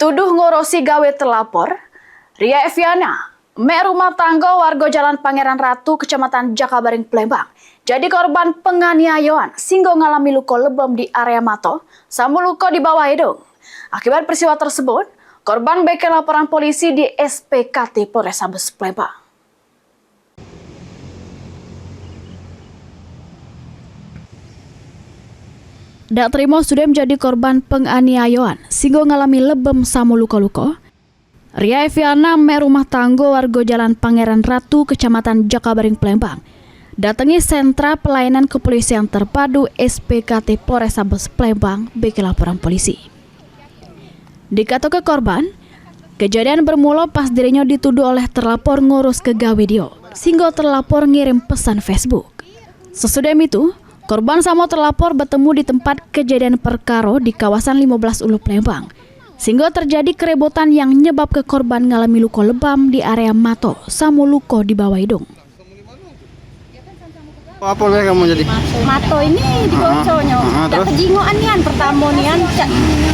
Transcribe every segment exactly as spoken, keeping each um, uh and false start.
tuduh ngurusi gawe telapor, Ria Eviana, mek rumah tanggo warga Jalan Pangeran Ratu, Kecamatan Jakabaring, Palembang, jadi korban penganiayaan singgo ngalami luko lebam di area mato, samo luko di bawah idung. Akibat peristiwa tersebut, korban beke laporan polisi di S P K T Polrestabes Palembang. Dak terimo sudah menjadi korban penganiayaan, singgo ngalami lebam samo luko-luko. Ria Eviana, mek rumah tanggo warga Jalan Pangeran Ratu, Kecamatan Jakabaring, Palembang, datangi Sentra Pelayanan Kepolisian Terpadu S P K T Polrestabes Palembang beke laporan polisi. Dikatoke korban, kejadian bermula pas dirinyo dituduh oleh terlapor ngurus ke gawe dio, singgo terlapor ngirim pesan Facebook. Sesudah itu, korban samo terlapor betemu di tempat kejadian perkaro di kawasan limo belas Ulu, Palembang, singgo terjadi keributan yang nyebabke korban ngalami luko lebam di area mato samo luko di bawah idung. Apo lah kamu jadi? Mato ini digoconyo. Ah, ah, dak terus? Kejingokan nian pertamo nian, cak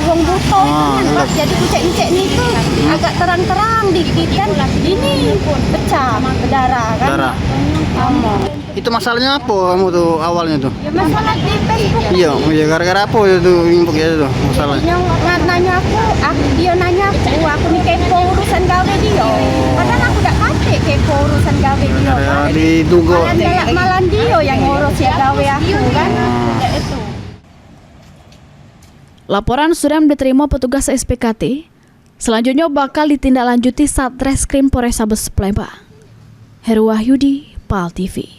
wong buto. Ah, nian, iya. Jadi kucek-kucek ni tu agak terang-terang dikit kan. Ini pecah, berdarah kan. Darah. Aman. Itu masalahnya apa kamu tu awalnya tu? Ya, masalah di Facebook. Iya, iya, gara-gara apa itu Facebook itu tu masalahnya? Dia nga-, nanya aku, aku, dia nanya aku, aku ni kepo urusan gawe dia. Padahal aku dak katek kepo urusan gawe dia. Gara-gara kan? Diduga. Malah, malah, malah dia yang ngurus ya gawe aku kan. Hmm. Itu. Laporan sudah diterima petugas S P K T. Selanjutnya bakal ditindaklanjuti Satreskrim Polrestabes Palembang. Heru Wahyudi, Pal T V.